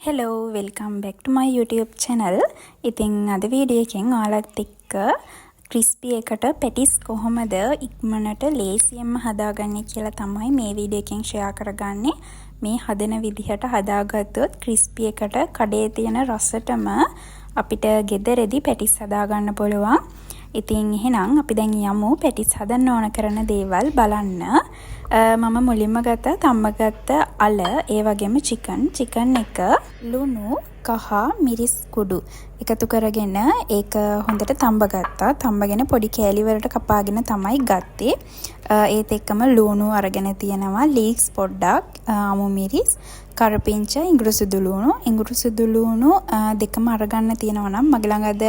Hello, welcome back to my YouTube channel. ඉතින් අද video එකෙන් ඔයාලත් එක්ක ක්‍රිස්පි එකට පැටිස් කොහොමද ඉක්මනට ලේසියෙන්ම හදාගන්නේ කියලා තමයි මේ වීඩියෝ එකෙන් ෂෙයා කරගන්නේ. මේ හදන විදිහට හදාගත්තොත් ක්‍රිස්පි එකට කඩේ තියෙන රසටම අපිට ගෙදරදී පැටිස් හදාගන්න පුළුවන්. ඉතින් එහෙනම් අපි දැන් යමු පැටිස් හදන්න ඕන කරන දේවල් බලන්න. මම මුලින්ම ගත්තා තම්බගත්ත අල, ඒ වගේම චිකන්. චිකන් එක ලුණු, කහ, මිරිස් කුඩු එකතු කරගෙන ඒක හොඳට තම්බගත්තා. තම්බගෙන පොඩි කෑලි වලට කපාගෙන තමයි ගත්තේ. ඒත් එක්කම ලුණු අරගෙන තියෙනවා, ලීක්ස් පොඩ්ඩක්, අමු මිරිස්, කරපිංචා, ඉඟුරු සුදු ලුණු. ඉඟුරු සුදු ලුණු දෙකම අරගන්න තියෙනවා නම් මගේ ළඟ අද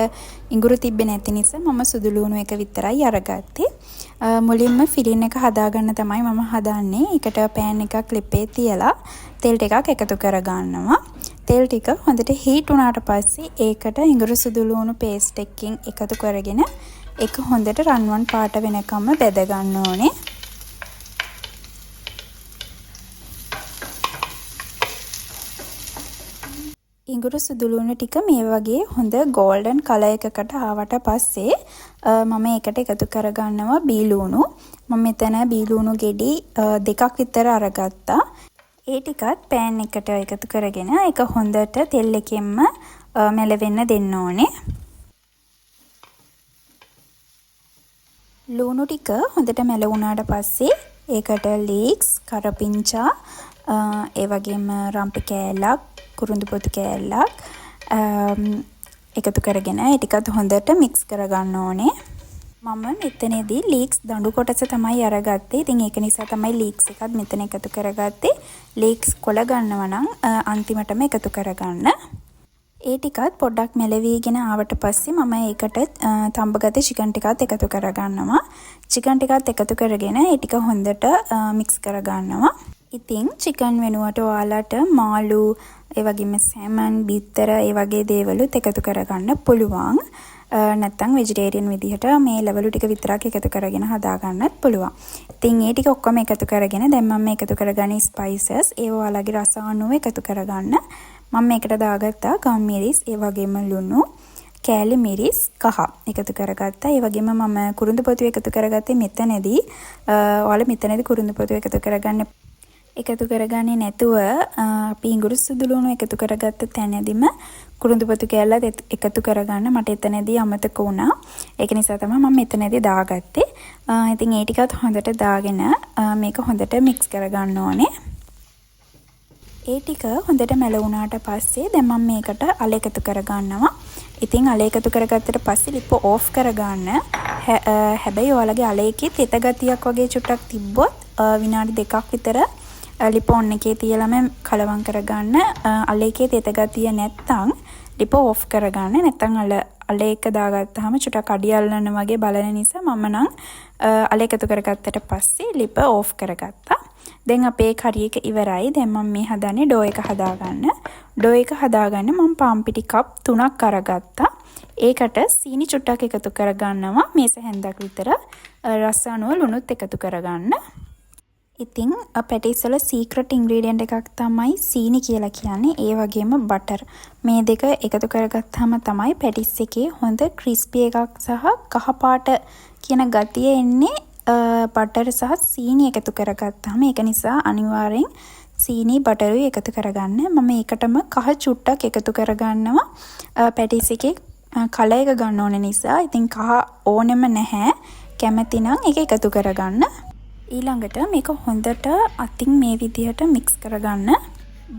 ඉඟුරු තිබ්බේ නැති නිසා මම සුදු ලුණු එක විතරයි අරගත්තේ. මුලින්ම ෆිලින් එක හදාගන්න තමයි මම හදන්නේ. ඒකට පෑන් එකක් ලිපේ තියලා තෙල් ටිකක් එකතු කරගන්නවා. තෙල් ටික හොඳට හීට් වුණාට පස්සේ ඒකට ඉඟුරු සුදු ලුණු පේස්ට් එකකින් එකතු කරගෙන ඒක හොඳට රන්වන් පාට වෙනකම්ම බැද ගන්න ඕනේ. ඉඟුරු සුදු ලුණු ටික මේ වගේ හොඳ ගෝල්ඩන් කලර් එකකට ආවට පස්සේ මම ඒකට එකතු කරගන්නවා බීලුණු. මම මෙතන බීලුණු ගෙඩි දෙකක් විතර අරගත්තා. ඒ ටිකත් පෑන් එකට එකතු කරගෙන ඒක හොඳට තෙල් එකෙන්ම මැලවෙන්න දෙන්න ඕනේ. ලුණු ටික හොඳට මැලවුණාට පස්සේ ඒකට ලීක්ස්, කරපිංචා, ඒ වගේම රම්පෙ කෑල්ලක්, කුරුඳු පොතු කෑල්ලක් එකතු කරගෙන ඒ ටිකත් හොඳට මික්ස් කරගන්න ඕනේ. මම මෙතනදී ලීක්ස් දඬු කොටස තමයි අරගත්තේ. ඉතින් ඒක නිසා තමයි ලීක්ස් එකත් මෙතන එකතු කරගත්තේ. ලීක්ස් කොළ ගන්නවා නම් අන්තිමටම එකතු කරගන්න. ඒ ටිකත් පොඩ්ඩක් මැලවීගෙන ආවට පස්සේ මම ඒකට තම්බගත්ත චිකන් ටිකත් එකතු කරගන්නවා. චිකන් ටිකත් එකතු කරගෙන ඒ ටික හොඳට මික්ස් කරගන්නවා. ඉතින් චිකන් වෙනුවට ඔයාලට මාළු, ඒ වගේම සැමන්, බිත්තර ඒ වගේ දේවලුත් එකතු කරගන්න පුළුවන්. නැත්තම් වෙජිටේරියන් විදිහට මේ එළවලු ටික විතරක් එකතු කරගෙන හදාගන්නත් පුළුවන්. ඉතින් ඒ ටික ඔක්කොම එකතු කරගෙන දැන් මම එකතු කරගන්නේ ස්පයිසස්. ඒව ඔයාලගේ රස අනුව එකතු කරගන්න. මම මේකට දාගත්තා ගම් මිරිස්, ඒ වගේම ලුණු, කෑලි මිරිස්, කහ එකතු කරගත්තා. ඒ වගේම මම කුරුඳු පොතු එකතු කරගත්තේ මෙතනදී. ඔයාලා මෙතනදී කුරුඳු පොතු එකතු කරගන්න එකතු කරගන්නේ නැතුව අපි ඉඟුරු සුදු ලුණු එකතු කරගත්ත තැනදිම කුරුඳු පොතු කෑල්ලත් එකතු කරගන්න මට එතනදී අමතක වුණා. ඒක නිසා තමයි මම මෙතනදී දාගත්තේ. ඉතින් ඒ ටිකත් හොඳට දාගෙන මේක හොඳට මික්ස් කරගන්න ඕනේ. ඒ ටික හොඳට මැලවුණාට පස්සේ දැන් මම මේකට අල එකතු කරගන්නවා. ඉතින් අල එකතු කරගත්තට පස්සේ ලිප ඕෆ් කරගන්න. හැබැයි ඔයාලගේ අල එකේ තෙත ගතියක් වගේ චුට්ටක් තිබ්බොත් විනාඩි දෙකක් විතර ලිප ඔන් එකේ තියලම කලවම් කරගන්න. අල එකේ තෙත ගතිය නැත්තම් ලිප ඕෆ් කරගන්න. නැත්තම් අල එක දාගත්තාම චුට්ටක් අඩි අල්ලන වගේ බලන නිසා මම නම් අල එකතු කරගත්තට පස්සේ ලිප ඕෆ් කරගත්තා. දැන් අපේ කරි එක ඉවරයි. දැන් මම මේ හදන්නේ ඩෝ එක හදාගන්න. ඩෝ එක හදාගන්න මම පාන් පිටි කප් 3ක් අරගත්තා. ඒකට සීනි චුට්ටක් එකතු කරගන්නවා මේස හැන්දක් විතර. රස අනුව ලුණුත් එකතු කරගන්න. ඉතින් පැටිස් වල සීක්‍රට් ඉන්ග්‍රීඩියන්ට් එකක් තමයි සීනි කියලා කියන්නේ. ඒ වගේම බටර්. මේ දෙක එකතු කරගත්තාම තමයි පැටිස් එකේ හොඳ ක්‍රිස්පි එකක් සහ කහ පාට කියන ගතිය එන්නේ බටර් සහ සීනි එකතු කරගත්තාම. ඒක නිසා අනිවාර්යෙන් සීනි බටරුයි එකතු කරගන්න. මම ඒකටම කහ චුට්ටක් එකතු කරගන්නවා. පැටිස් එකේ කලර් එක ගන්න ඕන නිසා. ඉතින් කහ ඕනෙම නැහැ. කැමති නම් ඒක එකතු කරගන්න. ඊළඟට මේක හොඳට අතින් මේ විදිහට මික්ස් කරගන්න.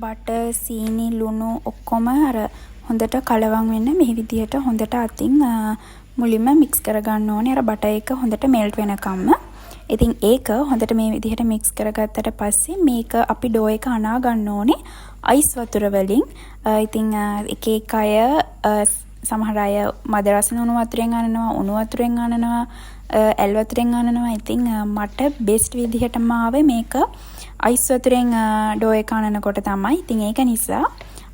බටර්, සීනි, ලුණු ඔක්කොම අර හොඳට කලවම් වෙන්න මේ විදිහට හොඳට අතින් මුලින්ම මික්ස් කරගන්න ඕනේ. අර බටර් එක හොඳට මෙල්ට් වෙනකම්ම. ඉතින් ඒක හොඳට මේ විදිහට මික්ස් කරගත්තට පස්සේ මේක අපි ඩෝ එක අනා ගන්න ඕනේ අයිස් වතුර වලින්. ඉතින් එක එක අය සමහර අය මද රසන උණු වතුරෙන් අනනවා, උණු වතුරෙන් අනනවා, ඇල් වතුරෙන් අනනවා. ඉතින් මට බෙස්ට් විදිහටම ආවේ මේක අයිස් වතුරෙන් ඩෝ එක අනනකොට තමයි. ඉතින් ඒක නිසා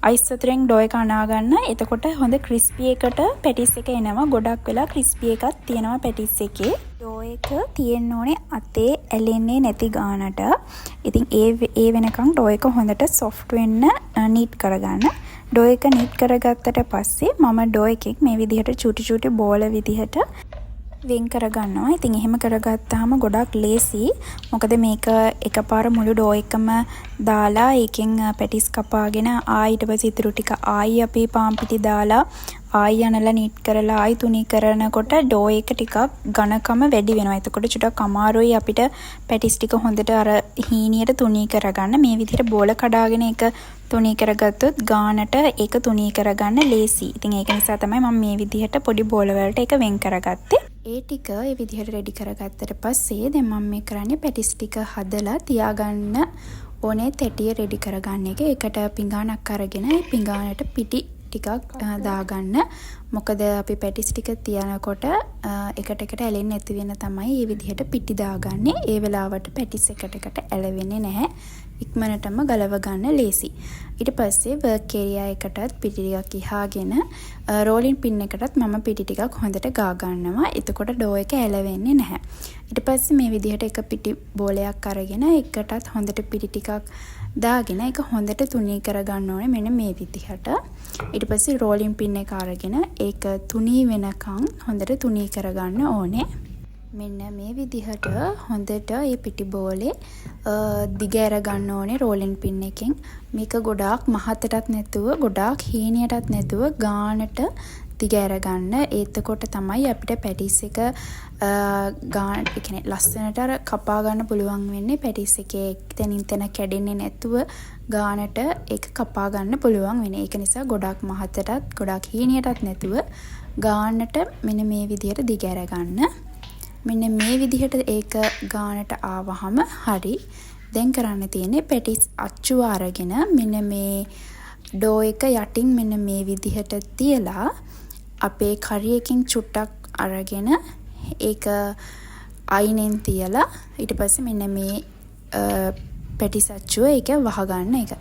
අයිස් වතුරෙන් ඩෝ එක අනා ගන්න. එතකොට හොඳ ක්‍රිස්පි එකට පැටිස් එක එනවා. ගොඩක් වෙලා ක්‍රිස්පි එකක් තියෙනවා පැටිස් එකේ. ඩෝ එක තියෙන්න ඕනේ අතේ ඇලෙන්නේ නැති ගානට. ඉතින් ඒ වෙනකන් ඩෝ එක හොඳට සොෆ්ට් වෙන්න නීට් කරගන්න. ඩෝ එක නීට් කරගත්තට පස්සේ මම ඩෝ එකෙන් මේ විදිහට චූටි චූටි බෝල විදිහට වෙන් කරගන්නවා. ඉතින් එහෙම කරගත්තාම ගොඩක් ලේසි. මොකද මේක එකපාර මුළු ඩෝ එකම දාලා, ඒකෙන් පැටිස් කපාගෙන, ආයි ඊට පස්සේ ඉතුරු ටික ආයි අපි පාන් පිටි දාලා, ආයි අනලා නීට් කරලා, ආයි තුනී කරනකොට ඩෝ එක ටිකක් ඝනකම වැඩි වෙනවා. එතකොට චුට්ටක් අමාරුයි අපිට පැටිස් ටික හොඳට අර හීනියට තුනී කරගන්න. මේ විදිහට බෝල කඩාගෙන ඒක තුනී කරගත්තොත් ගානට ඒක තුනී කරගන්න ලේසි. ඉතින් ඒක නිසා තමයි මම මේ විදිහට පොඩි බෝල වලට ඒක වෙන් කරගත්තේ. ඒ ටික ඒ විදිහට රෙඩි කරගත්තට පස්සේ දැන් මම මේ කරන්නේ පැටිස් ටික හදලා තියාගන්න ඕනේ තැටිය රෙඩි කරගන්න එක. ඒකට පිඟානක් අරගෙන ඒ පිඟානට පිටි ටිකක් දාගන්න. මොකද අපි පැටිස් ටික තියනකොට එකට එකට ඇලෙන්නේ නැති වෙන්න තමයි ඒ විදිහට පිටි දාගන්නේ. ඒ වෙලාවට පැටිස් එකට එකට ඇලවෙන්නේ නැහැ. ඉක්මනටම ගලව ගන්න ලේසි. ඊට පස්සේ වර්ක් ඒරියා එකටත් පිටි ටිකක් ඉහාගෙන රෝලින් පින් එකටත් මම පිටි ටිකක් හොඳට ගා ගන්නවා. එතකොට ඩෝ එක ඇලවෙන්නේ නැහැ. ඊට පස්සේ මේ විදිහට එක පිටි බෝලයක් අරගෙන එකටත් හොඳට පිටි ටිකක් දාගෙන ඒක හොඳට තුනී කරගන්න ඕනේ මෙන්න මේ විදිහට. ඊට පස්සේ රෝලින් පින් එක අරගෙන ඒක තුනී වෙනකන් හොඳට තුනී කරගන්න ඕනේ. මෙන්න මේ විදිහට හොඳට ඒ පිටි බෝලේ දිග ඇර ගන්න ඕනේ රෝලින් පින් එකෙන්. මේක ගොඩාක් මහතටත් නැතුව, ගොඩාක් හීනියටත් නැතුව ගානට දිග ඇර ගන්න. එතකොට තමයි අපිට පැටිස් එක ගාන, ඒ කියන්නේ ලස්සනට අර කපා ගන්න පුළුවන් වෙන්නේ. පැටිස් එකේ එතනින් එතන කැඩෙන්නේ නැතුව ගානට ඒක කපා ගන්න පුළුවන් වෙන්නේ. ඒක නිසා ගොඩක් මහතටත් ගොඩක් හීනියටත් නැතුව ගානට මෙන්න මේ විදිහට දිග ඇර ගන්න. මෙන්න මේ විදිහට ඒක ගානට ආවහම හරි. දැන් කරන්න තියෙන්නේ පැටිස් අච්චුව අරගෙන මෙන්න මේ ඩෝ එක යටින් මෙන්න මේ විදිහට තියලා, අපේ කරි එකෙන් චුට්ටක් අරගෙන ඒක අයිනෙන් තියලා, ඊට පස්සේ මෙන්න මේ පැටිස් අච්චුව ඒක වහගන්න එක.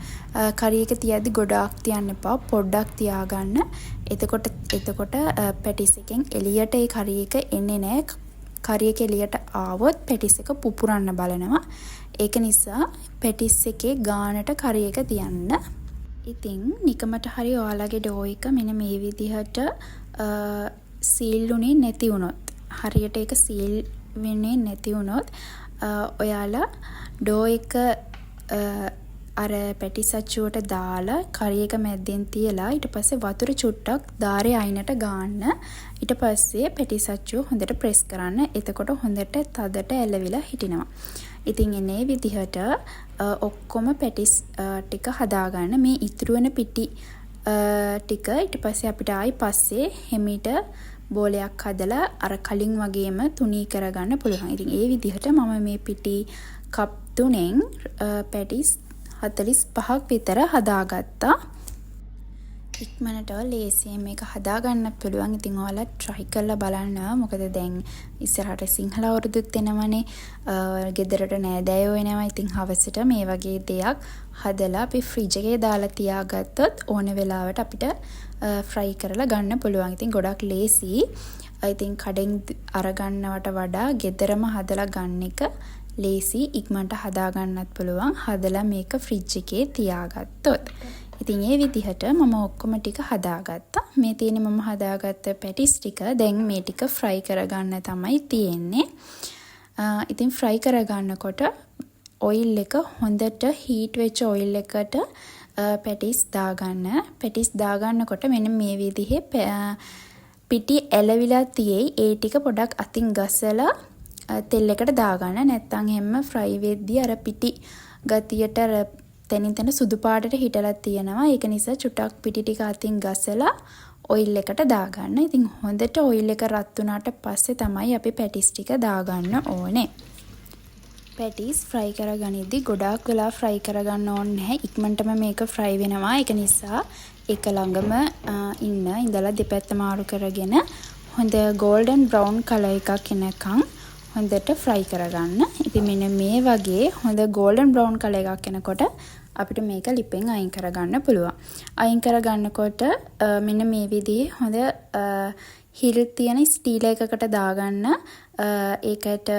කරි එක තියද්දි ගොඩාක් තියන්න එපා. පොඩ්ඩක් තියාගන්න. එතකොට එතකොට පැටිස් එකෙන් එළියට ඒ කරි එක එන්නේ නෑ. කරි එක එළියට ආවොත් පැටිස් එක පුපුරන්න බලනවා. ඒක නිසා පැටිස් එකේ ගානට කරි එක තියන්න. ඉතින් නිකමට හරි ඔයාලගේ ඩෝ එක මෙන්න මේ විදිහට සීල් වුණේ නැති වුණොත්, හරියට ඒක සීල් වෙන්නේ නැති වුණොත්, ඔයාලා ඩෝ එක අර පැටිස් අච්චුවට දාලා, කරි එක මැද්දෙන් තියලා, ඊට පස්සේ වතුර චුට්ටක් දාරේ අයිනට ගාන්න. ඊට පස්සේ පැටිස් අච්චුව හොඳට ප්‍රෙස් කරන්න. එතකොට හොඳට තදට ඇලවිලා හිටිනවා. ඉතින් එන්න ඒ විදිහට ඔක්කොම පැටිස් ටික හදාගන්න. මේ ඉතුරු වෙන පිටි ටික ඊට පස්සේ අපිට ආයි පස්සේ හෙමීට බෝලයක් හදලා අර කලින් වගේම තුනී කරගන්න පුළුවන්. ඉතින් ඒ විදිහට මම මේ පිටි කප් තුනෙන් පැටිස් 45ක් විතර හදාගත්තා. ඉක්මනට ලේසියෙන් මේක හදාගන්නත් පුළුවන්. ඉතින් ඔයාලත් try කරලා බලන්න. මොකද දැන් ඉස්සරහට සිංහල අවුරුද්දත් එනවනේ. ගෙදරට නෑදෑයෝ එනවා. ඉතින් හවසට මේ වගේ දෙයක් හදලා අපි ෆ්‍රිජ් එකේ දාලා තියාගත්තොත් ඕන වෙලාවට අපිට ෆ්‍රයි කරලා ගන්න පුළුවන්. ඉතින් ගොඩක් ලේසි. ඉතින් කඩෙන් අරගන්නවට වඩා ගෙදරම හදලා ගන්න එක ලේසි. ඉක්මනට හදාගන්නත් පුළුවන් හදලා මේක ෆ්‍රිජ් එකේ තියාගත්තොත්. ඉතින් ඒ විදිහට මම ඔක්කොම ටික හදාගත්තා. මේ තියෙන්නේ මම හදාගත්ත පැටිස් ටික. දැන් මේ ටික ෆ්‍රයි කරගන්න තමයි තියෙන්නේ. ඉතින් ෆ්‍රයි කරගන්නකොට ඔයිල් එක හොඳට හීට් වෙච්ච ඔයිල් එකට පැටිස් දාගන්න. පැටිස් දාගන්නකොට මෙන්න මේ විදිහේ පිටි ඇලවිලා තියෙයි. ඒ ටික පොඩක් අතින් ගසලා තෙල් එකට දාගන්න. නැත්තම් එහෙම ෆ්‍රයි වෙද්දි අර පිටි ගතියට අර තැනින් තැන සුදු පාටට හිටලා තියෙනවා. ඒක නිසා චුට්ටක් පිටි ටික අතින් ගසලා ඔයිල් එකට දාගන්න. ඉතින් හොඳට ඔයිල් එක රත් වුණාට පස්සේ තමයි අපි පැටිස් ටික දාගන්න ඕනේ. පැටිස් ෆ්‍රයි කරගනිද්දි ගොඩාක් වෙලා ෆ්‍රයි කරගන්න ඕනේ නැහැ. ඉක්මනටම මේක ෆ්‍රයි වෙනවා. ඒක නිසා ඒක ළඟම ඉන්න ඉඳලා දෙපැත්ත මාරු කරගෙන හොඳ ගෝල්ඩන් බ්‍රවුන් කලර් එකක් එනකන් හොඳට ෆ්‍රයි කරගන්න. ඉතින් මෙන්න මේ වගේ හොඳ ගෝල්ඩන් බ්‍රවුන් කලර් එකක් එනකොට අපිට මේක ලිපෙන් අයින් කරගන්න පුළුවන්. අයින් කරගන්නකොට මෙන්න මේ විදිහේ හොඳ හිල් තියෙන ස්ටීල් එකකට දාගන්න. ඒකට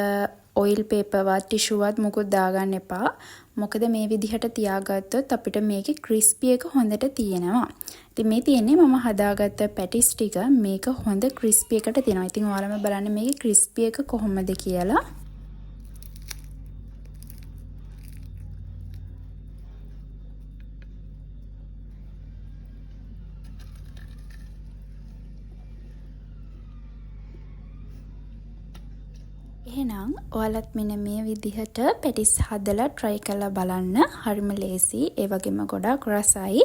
ඔයිල් පේපර්වත් ටිෂුවත් මුකුත් දාගන්න එපා. මොකද මේ විදිහට තියාගත්තොත් අපිට මේකේ ක්‍රිස්පි එක හොඳට තියෙනවා. ඉතින් මේ තියෙන්නේ මම හදාගත්ත පැටිස් ටික. මේක හොඳ ක්‍රිස්පි එකට තියෙනවා. ඉතින් ඔයාලම බලන්න මේකේ ක්‍රිස්පි එක කොහොමද කියලා. එහෙනම් ඔයාලත් මෙන්න මේ විදිහට පැටිස් හදලා try කරලා බලන්න. හරිම ලේසි. ඒ වගේම ගොඩාක් රසයි.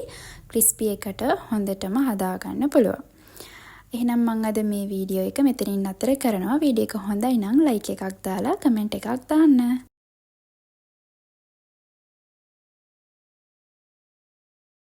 ක්‍රිස්පි එකට හොඳටම හදාගන්න පුළුවන්. එහෙනම් මං අද මේ වීඩියෝ එක මෙතනින් නතර කරනවා. වීඩියෝ එක හොඳයි නම් ලයික් එකක් දාලා කමෙන්ට් එකක් දාන්න.